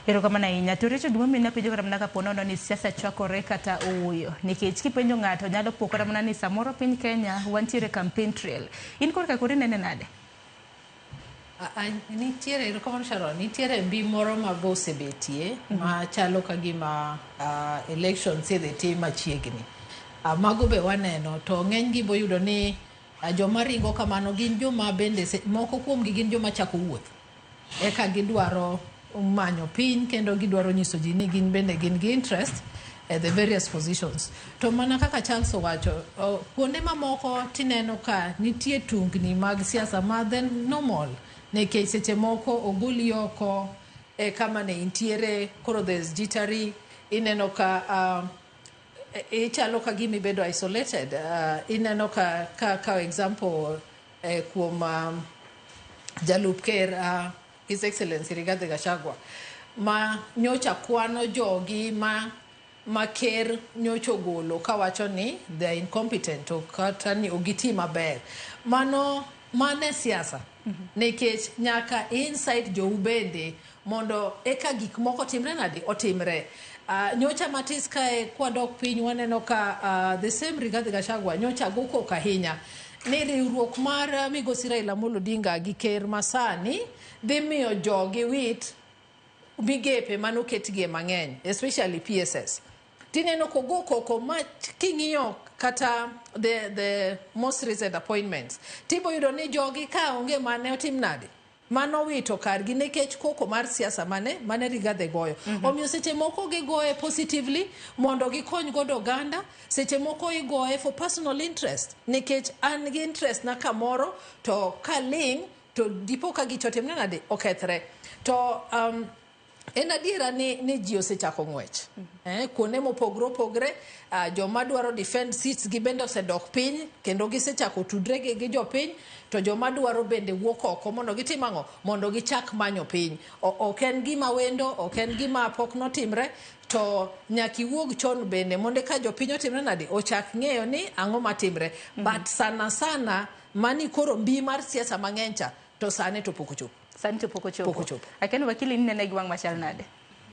Erokamano ahinya. To Richard, gimomiyo napenjo kata mana kapo nono ni siasa chwakore kata ooyo. Nikech kipenjo ng'ato nyalo po kata mana ni samoro piny Kenya wantiere campaign trail. In korka kori nene nade? Nitiere, erokamano Sharon, nitiere mbi moro ma be osebetie ma chalo ka gima elections idhi tim machiegni. Mago be waneno to ng'eny gi boyudo ni joma ringo kamano gin joma bende moko kuomgi gin joma chako wuoth. Eka gidwaro manyo piny kendo gidwaro nyiso ji ni gin bende gin gi interest e the various positions. To mana kaka Charles owacho, kuonde mamoko tineno ka nitie tungni mag siasa ma then normal nikech seche moko ogoli oko e kama ne intiere, koro there's jittery, ineno ka ichalo ka gima ibedo isolated. Ineno ka example kuom jalup ker, His Excellency Rigathi Gachagua, ma nyocha kwano jogi ma ker nyocha ogolo kawacho ni they are incompetent to kata ni ok giti maber. Mano e siasa nikech nyaka inside jou bende mondo eka gik moko timre nade otimre. Nyocha matis kae kwadok piny waneno ka the same Rigathi Gachagua nyocha go koko ahinya ni riwruok mar migosi Raila Amolo Odinga gi ker masani dhi miyo jogi wit migepe manoketgie mang'eny, especially PSS. Tineno kogo koko ma king'iyo kata the most recent appointments, tibo yudo ni jogi ka onge mane otim nade mano wito kargi nikech koko mar siasa mane Rigathi goyo. Omiyo seche moko gigoye positively mondo gikony godo oganda, seche moko igoye for personal interest nikech an gi interest na kamoro to kaling' to dipo ka gicho otimre nade okethre. To en adiera ni ji osechako ng'wech kuonde mopogre opogre. Joma dwaro defend seats gi bende osedok piny kendo gisechako tudre gi jopiny, to joma dwaro bende wuok oko mondo gitim ang'o, mondo gichak manyo piny. Ok en gima wendo, ok en gima pok notimre, to nyaka iwuog chon bende mondo ka jopiny otimre nade ochak ng'eyo ni ang'o matimre. But sana sana mani koro mbi mar siasa mang'eny cha to sani to pok ochopo. Sani to pok ochopo. Pok ochopo. Akia ni wakili ni nene gi wang' machal nade?